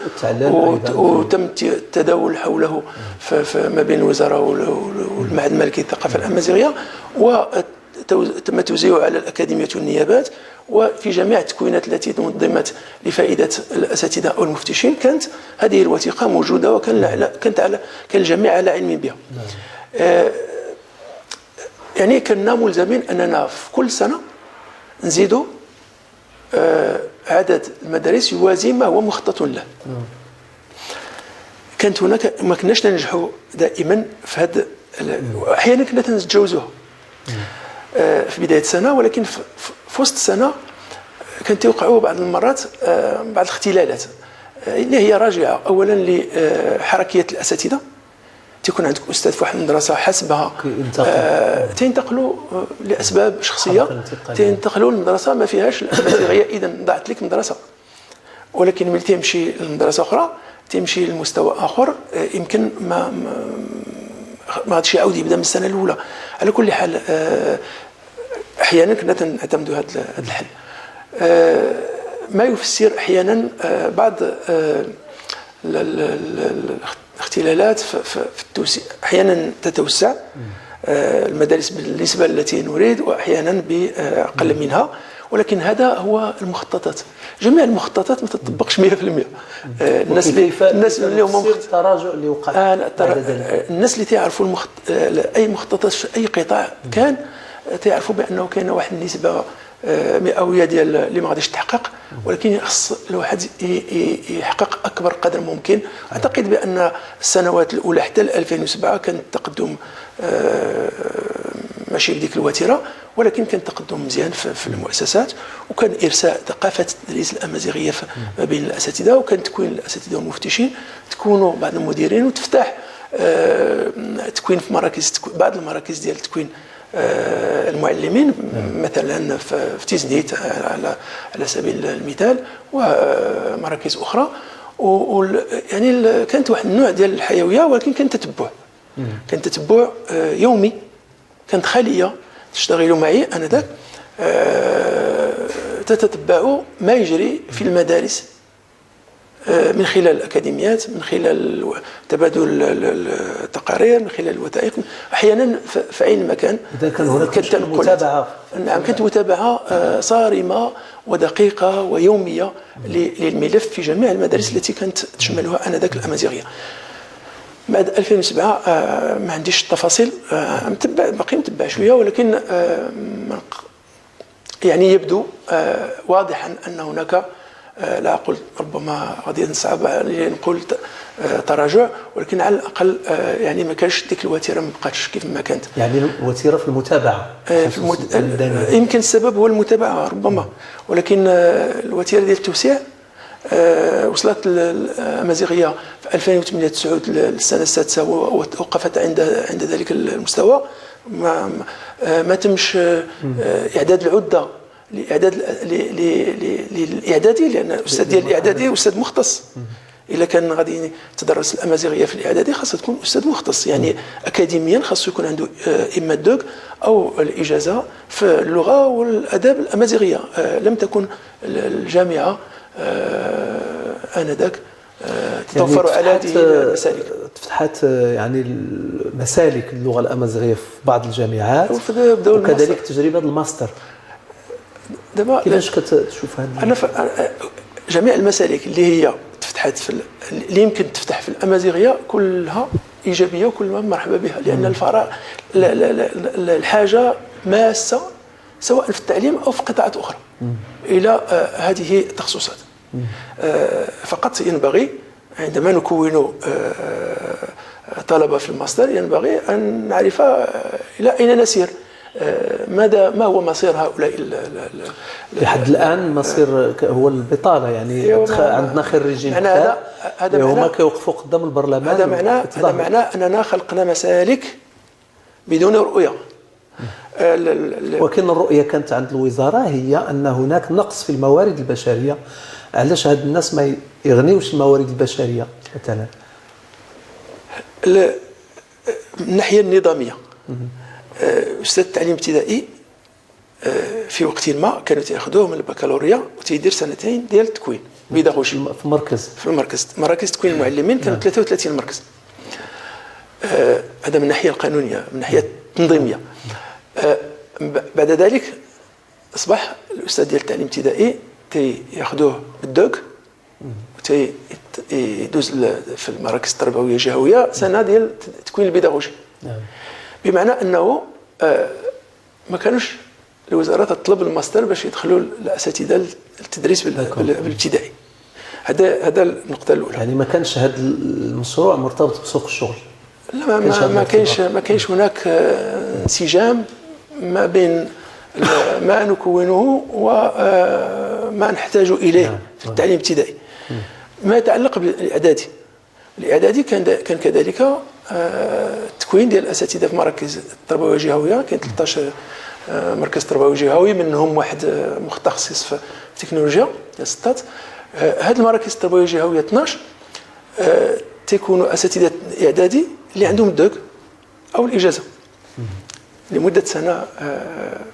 وتم التداول حوله في ما بين الوزارة والمعهد الملكي للثقافة الامازيغية، وتم توزيعه على الاكاديميات والنيابات، وفي جميع التكوينات التي نظمت لفائدة الاساتذة او المفتشين كانت هذه الوثيقة موجودة، وكان كانت كان الجميع على علم بها. يعني كنا ملزمين اننا في كل سنة نزيدوا عدد المدارس يوازي ما هو مخطط له. كانت هناك ما كناش ننجحوا دائما في هذا، احيانا كنا تنتجاوزوها في بداية السنة، ولكن في وسط السنة كانت توقعوا بعض المرات بعض الاختلالات اللي هي راجعه اولا لحركيه الاساتذة. تيكون عندك استاذ في واحد المدرسة حسبها تينتقلوا لاسباب شخصية، تينتقلوا للمدرسة ما فيهاش الامازيغية، اذا ضاعت لك مدرسه. ولكن ملي تيمشي لمدرسة اخرى تيمشي لمستوى اخر، يمكن ما غاديش يعاود يبدا من السنة الاولى. على كل حال احيانا كنا تنعتمدوا هذا الحل، ما يفسر احيانا بعض الاختلالات في التوسيع. احيانا تتوسع المدارس بالنسبة التي نريد، واحيانا باقل منها، ولكن هذا هو المخططات. جميع المخططات ما تطبقش 100%. الناس اللي هما التراجع اللي وقع، الناس اللي تعرفوا اي مخططات في اي قطاع كان تعرفوا بانه كاينه واحد النسبة مئوية ديال اللي ما غاديش تحقق، ولكن خص الواحد يحقق اكبر قدر ممكن. اعتقد بان السنوات الاولى حتى 2007 كان التقدم ماشي بديك الوتيره، ولكن كان تقدم مزيان في المؤسسات، وكان ارساء ثقافة التدريس الامازيغية ما بين الاساتذة، وكان تكوين الاساتذة والمفتشين، تكونوا بعض المديرين، وتفتح تكوين في مراكز، بعض المراكز ديال تكوين المعلمين، مثلا في تيزنيت على سبيل المثال، ومراكز اخرى. يعني كانت واحد النوع ديال الحيوية، ولكن كان تتبع، كان تتبع يومي. كانت خليه تشتغل معي انذاك، تتتبع ما يجري في المدارس من خلال الاكاديميات، من خلال تبادل التقارير، من خلال الوثائق، احيانا في عين المكان. اذا كان هناك متابعه. نعم، كانت متابعه صارمة ودقيقة ويوميه للملف في جميع المدارس التي كانت تشملها انذاك الامازيغية. بعد 2007 ما عنديش التفاصيل، متبع، باقي متبع شوية، ولكن يعني يبدو واضحا ان هناك، لا اقول ربما غادي نصعب نقول تراجع، ولكن على الاقل يعني ما كانش ديك الوتيره، ما بقاتش كيف ما كانت. يعني الوتيره في المتابعة، يمكن السبب هو المتابعة ربما، ولكن الوتيره ديال التوسيع وصلت الامازيغية في 2008 9 للسنة السادسة، ووقفت عند ذلك المستوى. ما تمش اعداد العدة لاعداد للاعدادي، لان الاستاذ ديال الاعدادي استاذ مختص. الا كان غادي تدرس الامازيغية في الاعدادي خاصها تكون استاذ مختص، يعني اكاديميا خاصو يكون عنده اما ال DEUG او الاجازة في اللغة والاداب الامازيغية. لم تكن الجامعة انذاك تتوفر يعني على هذه المسالك. تفتحت يعني مسالك اللغة الامازيغية في بعض الجامعات، وكذلك تجربه الماستر. دابا كيفاش كتشوف هذا؟ انا جميع المسالك اللي هي تفتحت في اللي يمكن تفتح في الامازيغية كلها ايجابية وكلها مرحبا بها، لان الفراغ، الحاجة ماسه سواء في التعليم او في قطاعات اخرى الى هذه التخصصات. فقط ينبغي عندما نكون طلبه في الماستر ينبغي ان نعرف الى اين نسير، ماذا ما هو مصير هؤلاء. لحد الان مصير هو البطالة، يعني عندنا خريجين هذا هما كيوقفوا قدام البرلمان. هذا معناه اننا خلقنا مسالك بدون رؤية. ولكن الرؤية كانت عند الوزارة هي ان هناك نقص في الموارد البشرية. علاش هاد الناس ما يغنيوش الموارد البشرية مثلا؟ من الناحية النظامية، استاذ التعليم الابتدائي في وقت ما كانوا تاخذوه من البكالوريا وتيدير سنتين ديال التكوين بيداغوجي في المركز، في المركز، مراكز تكوين المعلمين كانوا 33 مركز. هذا من الناحية القانونية، من الناحية التنظيمية. بعد ذلك اصبح الاستاذ ديال التعليم الابتدائي تياخذوه بال DEUG وتيدوز في المراكز التربوية الجهوية سنة ديال التكوين البيداغوجي. بمعنى انه ما كانوش الوزارة تطلب الماستر باش يدخلوا الاساتذة للتدريس بالابتدائي. هذا النقطة الاولى. يعني ما كانش هذا المشروع مرتبط بسوق الشغل. لا، ما كاينش هناك انسجام ما بين ما نكونه وما نحتاج اليه في التعليم الابتدائي. ما يتعلق بالاعدادي، الاعدادي كان كذلك التكوين ديال الاساتذة في مراكز التربوية الجهوية. كاين 13 مركز تربوي جهوي، منهم واحد متخصص في التكنولوجيا ديال سطات. هاد المراكز التربوية الجهوية 12 تيكونوا اساتذة اعدادي اللي عندهم ال DEUG او الاجازة لمدة سنة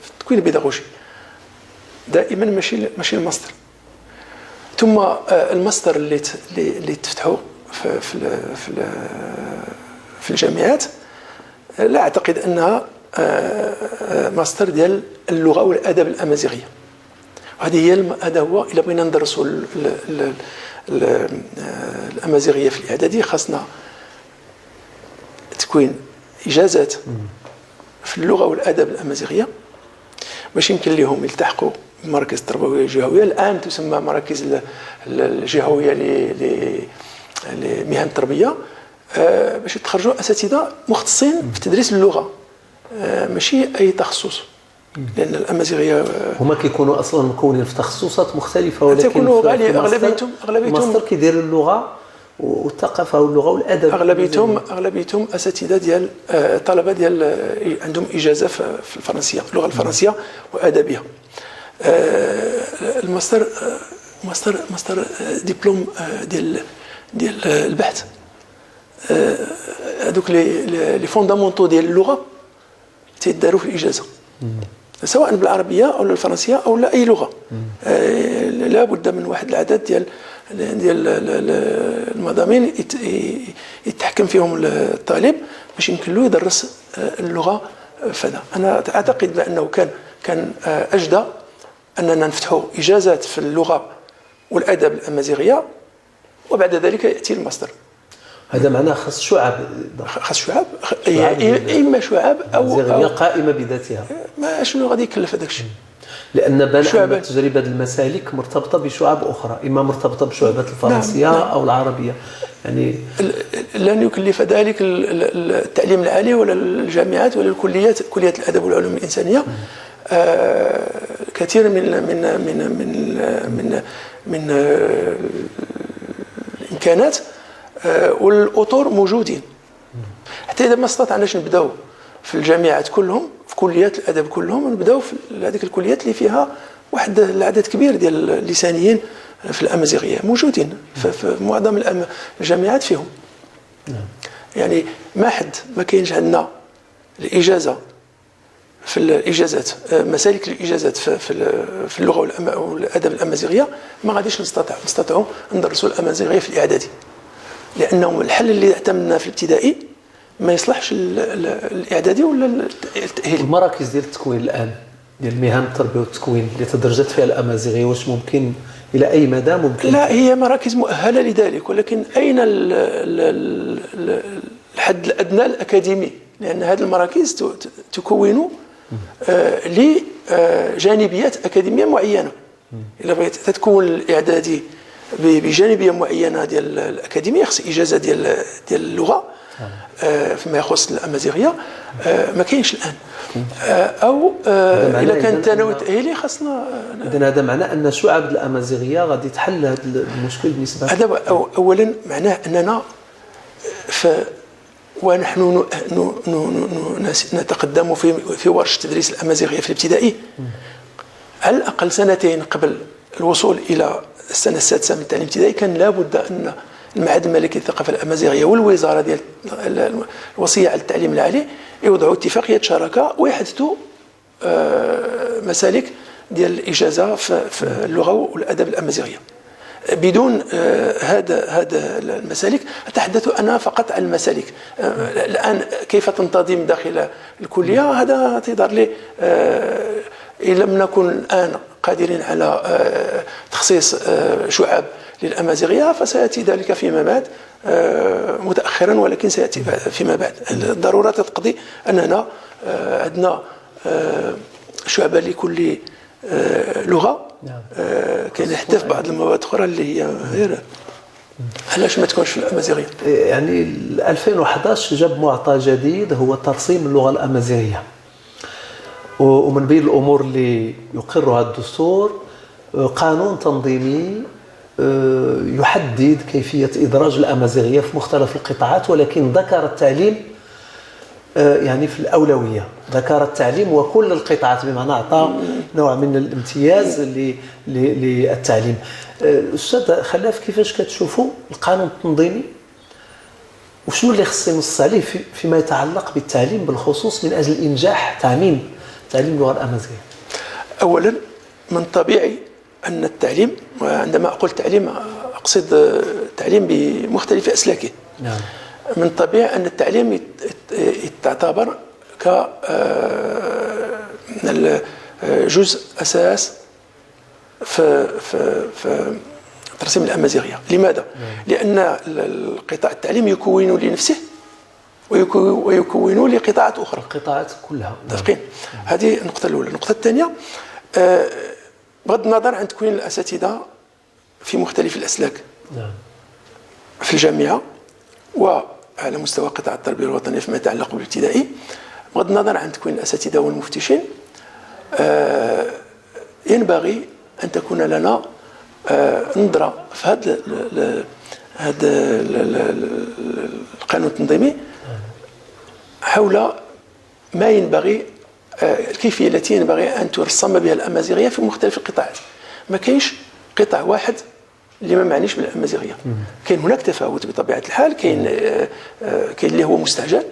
في التكوين البيداغوجي، دائما ماشي الماستر. ثم الماستر اللي تفتحوا في في في الجامعات، لا اعتقد انها ماستر ديال اللغة والادب الامازيغية. هذه هي هذا هو. الا بغينا ندرسوا الامازيغية في الاعدادي خاصنا تكوين اجازات في اللغة والادب الامازيغية باش يمكن لهم يلتحقوا بالمراكز التربوية الجهوية. الان تسمى مراكز الجهوية لمهن التربية، باش يتخرجوا اساتذة مختصين في تدريس اللغة ماشي اي تخصص، لان الامازيغية هما كيكونوا اصلا مكونين في تخصصات مختلفة، ولكن تيكونوا اغلبيتهم الماستر كيدير اللغة والثقافة واللغة والادب. اغلبيتهم اساتذة ديال طلبه ديال عندهم اجازه في الفرنسية، اللغة الفرنسية وادبها. الماستر ماستر ماستر دبلوم ديال البحث، هذوك les fondamentaux ديال اللغة تيداروا في الاجازة، سواء بالعربية او الفرنسية او لا اي لغة. لا بد من واحد العدد ديال المضامين يتحكم فيهم الطالب باش يمكن له يدرس اللغة. فذا انا اعتقد بانه كان اجدى اننا نفتحوا اجازات في اللغة والادب الامازيغية، وبعد ذلك ياتي الماستر. هذا معناه خاص شعب، خاص شعب، اما شعب او قائمة بذاتها. ما شنو غادي يكلف هذاك الشيء؟ لان بان ان تجربه المسالك مرتبطة بشعب اخرى، اما مرتبطة بشعبة الفرنسية. نعم. او العربية. يعني لن يكلف ذلك التعليم العالي ولا الجامعات ولا الكليات، كليات الادب والعلوم الانسانية. كثير من من من من من من الامكانات والاطر موجودين. حتى اذا ما استطعناش نبداو في الجامعات كلهم، في كليات الادب كلهم، نبداو في هذيك الكليات اللي فيها واحد العدد كبير ديال اللسانيين في الامازيغية موجودين في معظم الجامعات فيهم. يعني ما حد ما كاينش عندنا الاجازة في الاجازات، مسالك الاجازات في اللغة والادب الامازيغية، ما غاديش نستطيعوا ندرسوا الامازيغية في الاعدادي، لانه الحل اللي اعتمدنا في الابتدائي ما يصلحش الاعدادي ولا التاهيلي. المراكز ديال التكوين الان ديال مهن التربية والتكوين اللي تدرجت فيها الامازيغية، واش ممكن الى اي مدى ممكن؟ لا، هي مراكز مؤهلة لذلك، ولكن اين الحد الادنى الاكاديمي؟ لان هذه المراكز تكون لجانبيات اكاديمية معينة. الا بغيت تتكون الاعدادي بجانبيه معينة ديال الاكاديمية، خص اجازه ديال اللغة فيما يخص الامازيغية، ما كاينش الان. او اذا كان الثانوي التاهيلي خاصنا. اذا هذا معناه ان شعب الامازيغية غادي تحل هذا المشكل بالنسبة. هذا اولا معناه اننا ونحن نتقدم في ورش تدريس الامازيغية في الابتدائي على الاقل سنتين قبل الوصول الى السنة السادسة من التعليم الابتدائي، كان لابد ان المعهد الملكي للثقافة الامازيغية والوزارة ديال الوصية على التعليم العالي يوضعوا اتفاقية شراكة ويحدثوا مسالك ديال الاجازة في اللغة والادب الامازيغية. بدون هذا المسالك، اتحدث انا فقط عن المسالك الان كيف تنتظم داخل الكلية، هذا تيظهر لي ان لم نكن الان قادرين على تخصيص شعب للامازيغيه فسياتي ذلك فيما بعد، متاخرا ولكن سياتي فيما بعد. الضرورة تقتضي اننا عندنا شعبه لكل لغة. نعم. كاين حتى في بعض المواد الاخرى اللي هي غير، علاش ما تكونش في الامازيغية؟ يعني 2011 جاب معطى جديد هو ترسيم اللغة الامازيغية، ومن بين الامور اللي يقرها الدستور قانون تنظيمي يحدد كيفية ادراج الامازيغية في مختلف القطاعات، ولكن ذكر التعليم يعني في الأولوية، ذكر التعليم وكل القطاعات، بمعنى أعطى نوع من الامتياز للتعليم. أستاذ خلاف، كيفاش كتشوفوا القانون التنظيمي وشنو اللي خص ينص عليه فيما يتعلق بالتعليم بالخصوص من أجل إنجاح تعميم تعليم اللغة الأمازيغية؟ أولا من الطبيعي أن التعليم، وعندما أقول تعليم أقصد التعليم بمختلف أسلاكه. نعم. من الطبيعي أن التعليم يعتبر ك جزء أساس في في في ترسيم الأمازيغية. لماذا؟ لأن القطاع التعليم يكون لنفسه ويكون لقطاعات أخرى. القطاعات كلها. متفقين؟ هذه النقطة الأولى. النقطة الثانية، بغض النظر عن تكوين الأساتذة في مختلف الأسلاك. نعم. في الجامعة وعلى مستوى قطاع التربية الوطنية فيما يتعلق بالابتدائي، بغض النظر عن تكوين الأساتذة والمفتشين، ينبغي أن تكون لنا نظرة في هذا القانون التنظيمي حول ما ينبغي، الكيفية التي ينبغي أن ترسم بها الأمازيغية في مختلف القطاعات. ما كاينش قطاع واحد اللي ما معنيش بالأمازيغية. كاين هناك تفاوت بطبيعة الحال، كاين اللي هو مستعجل،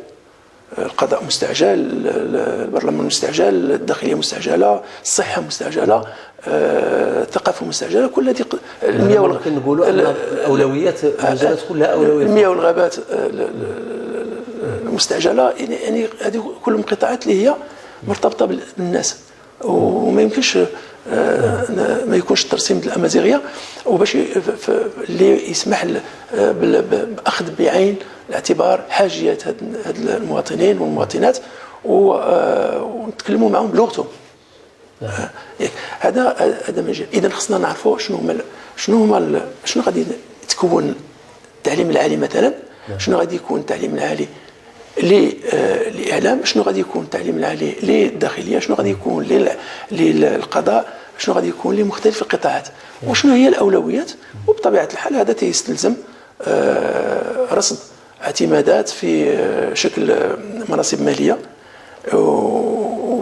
القضاء مستعجل، البرلمان مستعجل، الداخلية مستعجلة، الصحة مستعجلة، الثقافة مستعجلة، كل هذه المياه. ممكن نقولوا أن الأولويات المجالات كلها أولويات. المياه والغابات المستعجلة، يعني هذه كلهم قطاعات اللي هي مرتبطة بالناس، وما يمكنش ما يكونش الترسيم الأمازيغية وباش اللي يسمح بأخذ بعين الاعتبار حاجيات هاد المواطنين والمواطنات ونتكلموا معهم بلغتهم. هذا مجال. اذا خصنا نعرفوا شنو غادي تكون التعليم العالي مثلا، شنو غادي يكون التعليم العالي للاعلام، شنو غادي يكون التعليم العالي للداخليه، شنو غادي يكون للقضاء، شنو غادي يكون لمختلف القطاعات، وشنو هي الاولويات. وبطبيعة الحال هذا تيستلزم رصد اعتمادات في شكل مناصب ماليه،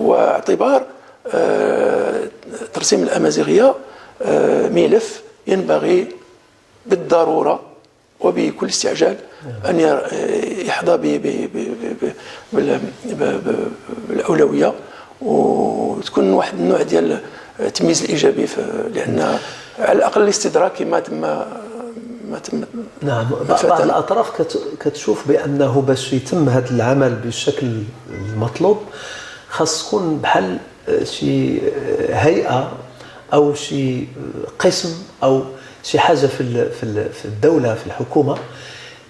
واعتبار ترسيم الأمازيغية ملف ينبغي بالضرورة وبكل استعجال أن يحظى بالأولوية، وتكون واحد النوع ديال التمييز الإيجابي، لأن على الأقل الاستدراك ما تم نعم. بعض الأطراف كتشوف بأنه باش يتم هذا العمل بالشكل المطلوب خاص تكون بحال شي هيئة أو شي قسم أو شي حاجة في الدولة، في الحكومة،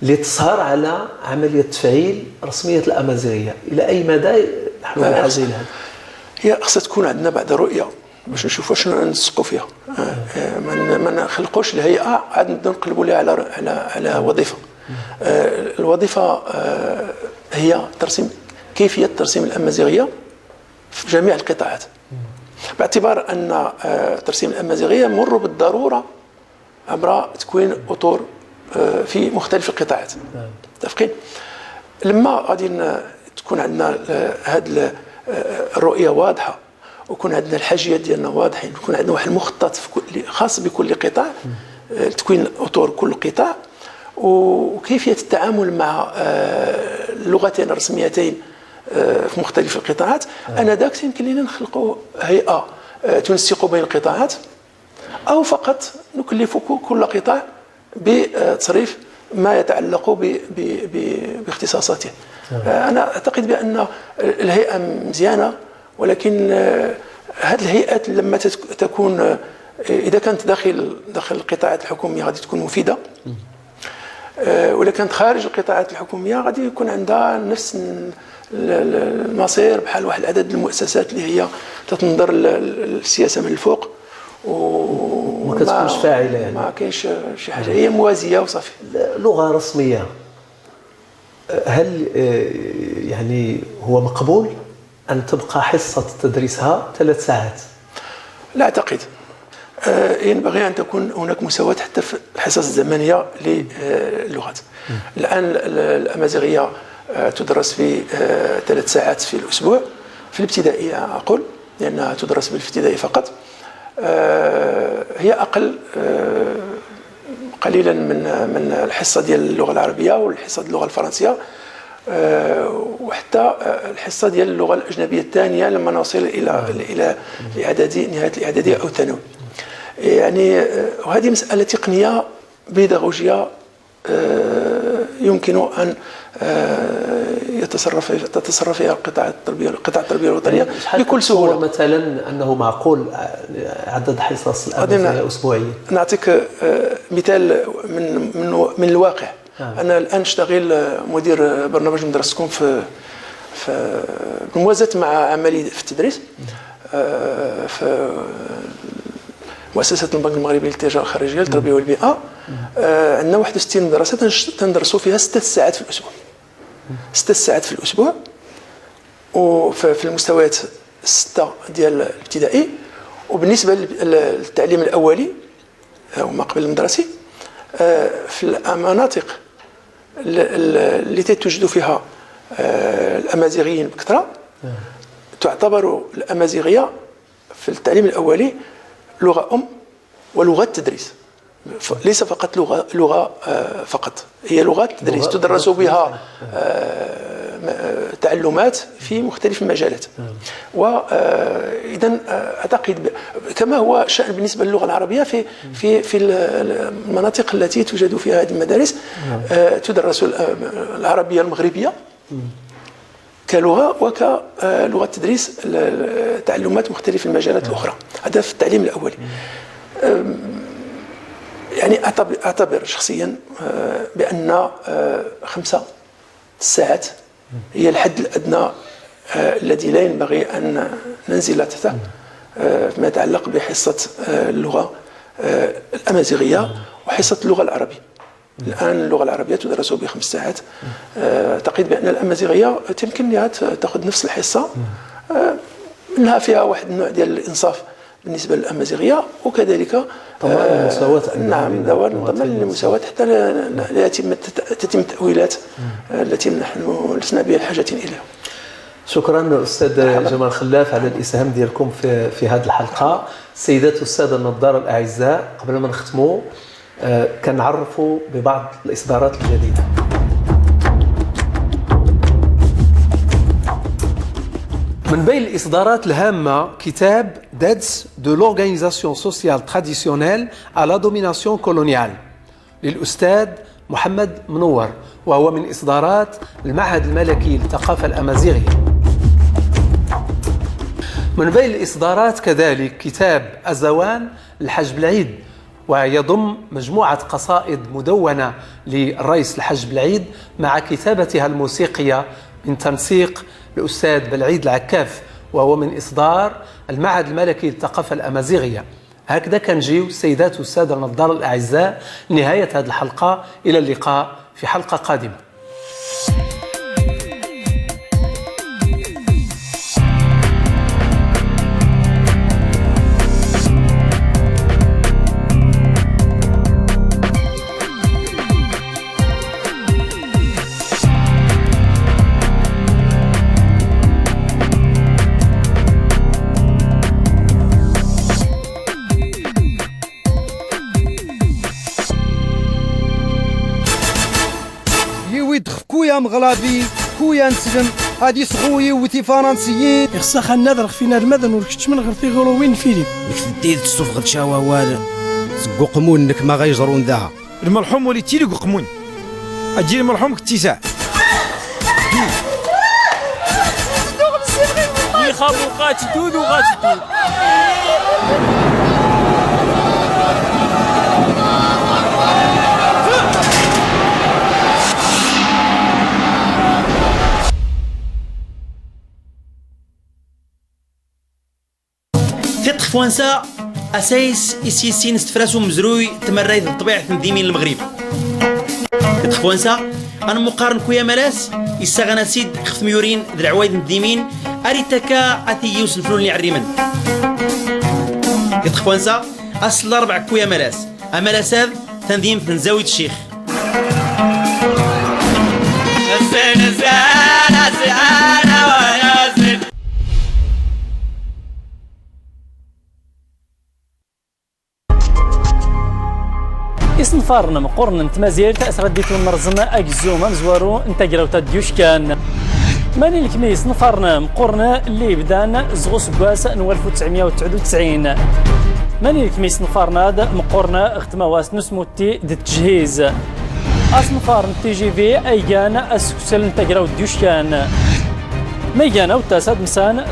اللي تسهر على عملية تفعيل رسمية الأمازيغية. إلى أي مدى نحن بحاجة إلى هذا؟ هي خاصها تكون عندنا بعد رؤية باش نشوفوا شنو نسقوا فيها. ما نخلقوش الهيئة عاد نبداو نقلبوا لها على على على وظيفة. الوظيفة هي ترسيم كيفية ترسيم الأمازيغية في جميع القطاعات، باعتبار أن ترسيم الأمازيغية يمر بالضرورة عبر تكوين أطر في مختلف القطاعات. متفقين؟ لما غادي تكون عندنا هذه الرؤية واضحة، ويكون عندنا الحاجيات ديالنا واضحين، ويكون عندنا واحد المخطط خاص بكل قطاع، تكوين أطر كل قطاع، وكيفية التعامل مع اللغتين الرسميتين في مختلف القطاعات، آنذاك يمكن لنا نخلقوا هيئة تنسق بين القطاعات، أو فقط نكلف كل قطاع بتصريف ما يتعلق باختصاصاته. أنا أعتقد بأن الهيئة مزيانة، ولكن هذه الهيئات لما تكون إذا كانت داخل القطاعات الحكومية غادي تكون مفيدة، وإذا كانت خارج القطاعات الحكومية غادي يكون عندها نفس المصير بحال واحد العدد المؤسسات اللي هي تتنظر السياسة من الفوق وما كتكونش فاعلة، يعني ما كاينش شي حاجة، هي موازية وصافي. لغة رسمية، هل يعني هو مقبول أن تبقى حصة تدريسها 3 ساعات؟ لا أعتقد. ينبغي أن تكون هناك مساواة حتى في الحصص الزمنية للغات. الآن الأمازيغية تدرس في 3 ساعات في الأسبوع في الابتدائية، أقول لأنها تدرس بالابتدائي فقط. هي أقل قليلا من الحصة ديال اللغة العربية والحصة ديال اللغة الفرنسية، وحتى الحصة ديال اللغة الأجنبية الثانية لما نصل إلى الإعدادي، نهاية الإعدادية أو الثانوي. يعني وهذه مسألة تقنية بيداغوجية يمكن أن تتصرف فيها قطاع التربية الوطنية بكل سهولة. مثلا أنه معقول عدد حصص الأمازيغية أسبوعيا؟ نعطيك مثال من الواقع. أنا الآن أشتغل مدير برنامج مدرستكم في بموازاة مع عملي في التدريس في مؤسسة البنك المغربي للتجارة الخارجية للتربية والبيئة. عندنا 61 مدرسة تندرسوا فيها 6 ساعات في الأسبوع. 6 ساعات في الأسبوع، وفي المستويات 6 ديال الابتدائي. وبالنسبة للتعليم الاولي وما قبل المدرسي في المناطق اللي تتوجد فيها الامازيغيين بكثرة تعتبر الامازيغية في التعليم الاولي لغة ام ولغة تدريس، ليس فقط لغة فقط، هي لغة تدريس تدرس بها تعلمات في مختلف المجالات. واذا اعتقد كما هو الشأن بالنسبة للغة العربية في في في المناطق التي توجد فيها هذه المدارس تدرس العربية المغربية كلغة وكلغه تدريس تعلمات مختلف المجالات الاخرى. هذا في التعليم الاولي. يعني اعتبر شخصيا بان 5 ساعات هي الحد الادنى الذي لا ينبغي ان ننزل تحته فيما يتعلق بحصة اللغة الامازيغية وحصه اللغة العربية. الان اللغة العربية تدرس ب5 ساعات، اعتقد بان الامازيغية تمكن لها تاخذ نفس الحصة، منها فيها واحد النوع ديال الانصاف بالنسبة للامازيغيه، وكذلك ضمان المساواة. نعم، ضمان المساواة حتى لا تتم التاويلات التي نحن لسنا بحاجة اليها. شكرا استاذ جمال خلاف على الاسهام ديالكم في هذه الحلقة. السيدات والسادة النظار الاعزاء، قبل ما نختموا كنعرفوا ببعض الاصدارات الجديدة. من بين الإصدارات الهامة كتاب دادس de l'organisation sociale traditionnelle à la domination coloniale للأستاذ محمد منور، وهو من إصدارات المعهد الملكي للثقافة الأمازيغية. من بين الإصدارات كذلك كتاب أزوان الحاج بالعيد، ويضم مجموعة قصائد مدونة للرئيس الحاج بالعيد مع كتابتها الموسيقية من تنسيق الأستاذ بلعيد العكاف، وهو من إصدار المعهد الملكي للثقافة الأمازيغية. هكذا كنجيو السيدات والسادة النظار الأعزاء نهاية هذه الحلقة، إلى اللقاء في حلقة قادمة. مغلابي كويا نسلم هادي صغوي وتي فرنسيين خصها خلنا نضرب فينا المدن وركشت من غير في غروين فيليب دير تسوف غد شاوال سقو قمونك ما غيجرون ذاها المرحوم ولي تيلي قمون اجي المرحوم كتيساع يخافوا قاتلون وغاتلون. فرنسا اسايس اسيسين استفراسو مزروي تمريض الطبيعة نديمين المغرب. فرنسا انا مقارن كويا ملاس يستغنى سيد خف ميورين ذا العوايد نديمين اريتكا اثيوس الفلون اللي عريمن. فرنسا اصل 4 كويا ملاس املاساذ تنظيم تنزاوية الشيخ. إسنفارن مقرن تمازيرت أسرديتو نرزم أكزوما مزوارو انتجراوتا ديوشكان ماني الكميس نفرن مقرن اللي بدان زغوس كواس 1999 ماني الكميس نفرناد مقرن اختمواس نسموتي د التجهيز أصنفار تي جي في أيجان أسكسل انتجراو ديوشكان ميجانا وتاساد مسان.